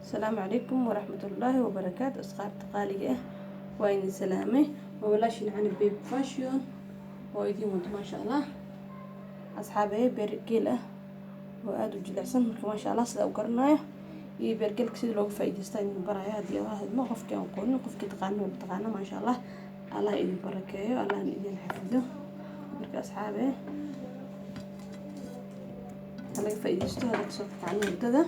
Asalaamu calaykum waraxmatullaahi wabarakaatu. Asxaabta qaaliga ah, waa idin salaamay. Waa walaashiin Canab Baby Fashion oo idiin wado, maasha Allah, asxaabey, beergeel ah oo aada u jilicsan. Marka, maasha Allah, sida u garanayo iyo beergeelka sida looga faa'iidaysta idin baraya haddii Allah idmo. Qofkii aan qorin, qofkii taqaano waa taqaana. Maasha Allah, Allah idin barakeeyo, Allahna idin xafido. Marka, asxaabey, laga faa'iidaysto. Hadda kasoo kacnay hurdada.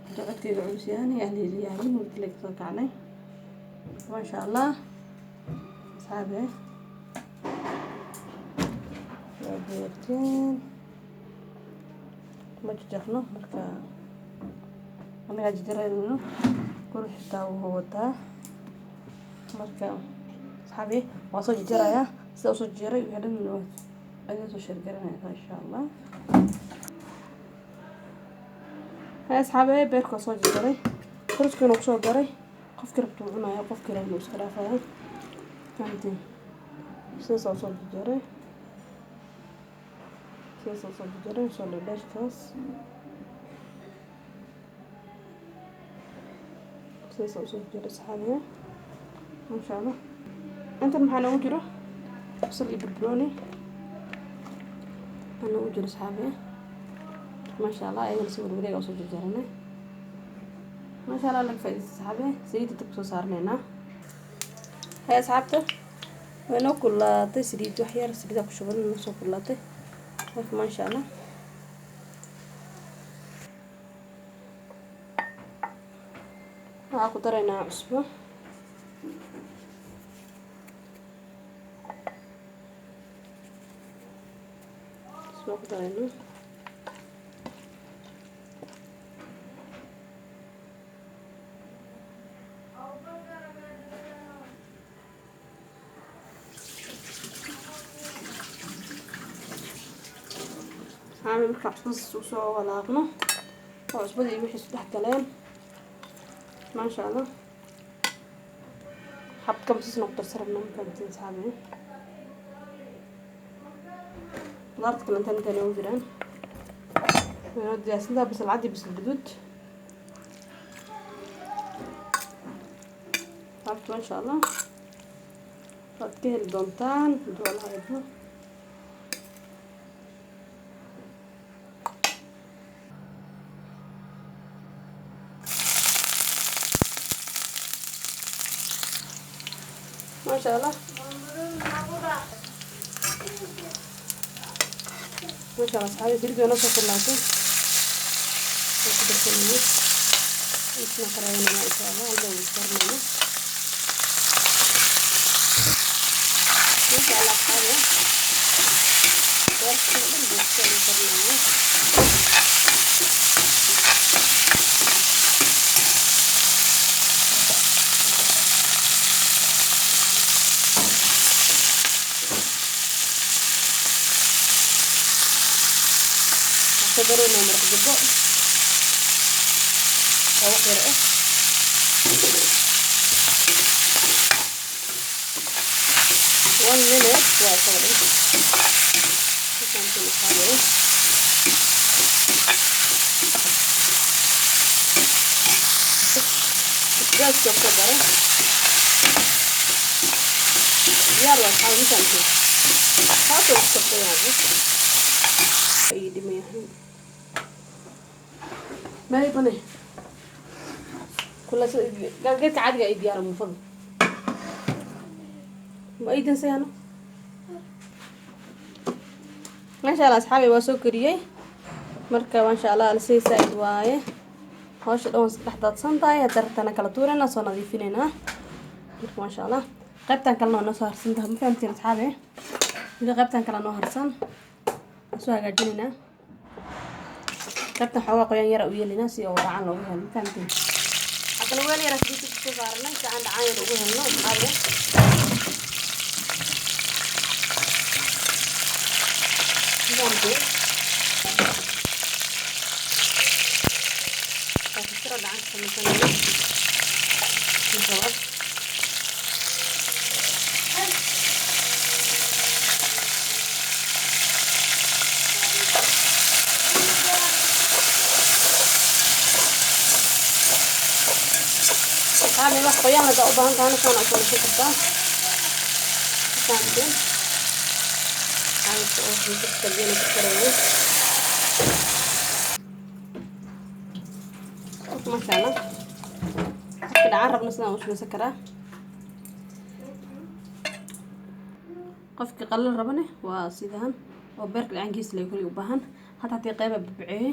Hadda codkayga culus yahay, aan yaabin, hurda laga soo kacnay. Maasha Allah, asxaabe, waa beerteen, ma jajarno. Marka anagaa jajarayno, guri xitaa wuu wataa. Marka, asxaabe, waa soo jajarayaa. Sida usoo jajaray wixii dhan idin soo share garanaysaa, insha Allah. Hay, asxaabe, beerka waa soo jarjaray, kuruskiina kusoo daray. Qofkii rabta wuu cunaya, qofkii rabna wuu iska dhaafaya. Fahamtiin? Sidaas soo jarjaray, sidaas soo jarjaray, soo dhadheertaas sidaas usoo jarjaray, asxaabe, maasha Allah. Intan maxaa noogu jiro? Basal iyo barbarooni aa noogu jiro, asxaabe, maasha Allah. Ayagana si warwareega usoo jarjaranay. Maasha Allah, laga faaidaysta, asxaabe. Saliidda dabka soo saaranaynaa. Hay, asxaabta, way noo kululaatay saliid. Wax yar saliida ku shuban, noo soo kululaatay. Marka, maasha Allah, waxaa ku daraynaa cusbo. Cusbo ku daraynaa. Saxaabi, markaa cusbadaas usoo walaaqno oo cusbadii iyo wixii isku dhex galeen, maasha Allah, xabad kamsisna ku darsan rabnaa. Ma fahamtiin, saxaabi? Qudaarta kale intaan intaan noogu jiraan waynoo diyaarsantaa: basal cad iyo basal guduud. Saabta, maasha Allah, waad ka heli doontaan hadduu Allah idmo. Maasha Allah, maasha Allah, asxaabi, saliid waa noo soo kululaatay. Waa ku darsanayna isna qaraabanayna, insha Allah, halbaa wada saarnayna. Maasha Allah, asxaabi, beerka dhan buu soo karnaya. Waxaa daroonaa maraq jubbo oo wax yar ah. One minute waa isaga dhan. Fahamteen, asxaabi? Basbaaska kusoo daray, diyaar waa, asxaabi. Ma fahamteen? Taasoo ku karsan yahay ay dhiman yahay maay bane kula geedka caadiga ay diyaar muufada ma aydan sayano. Maasha Allah, asxaabi, waa soo kariyey. Marka, maasha Allah, alisay saaid waaye. Hawsha dhan waa iska dhex daadsan tahay. Hadda rabtana kala tuuraynaa, soo nadiifinaynaa. Marka, maasha Allah, qaybtan kalena waa noo soo harsan tahay. Ma fahamtiin, asxaabi? Weli qaybtan kale noo harsan, waan soo hagaajinaynaa. Qaybtan xoogaa qoyaan yara u yeelaynaa si oo dhacaan loogu helo. Ma fahamtiin? Haddana weel yara saliidda kusoo saaranay si aan dhacaan yar ugu helno, asxaabi. Ma fahamtiin? Waa siro dhacaan ka samaysanayno marka. Qaali wax qoyaan haddaa u baahan tahana saana usoo dhashan kartaa. Fahamteen? Caawinta oo dadka biyana ku karayay. Masha Allah, qofka dhacaan rabna sidaan u samaysan karaa. Qofkii qalal rabane waa sidaan oo beerka dhacankiisa lay kulli u baahan. Hata haddii qeyba babceeyey.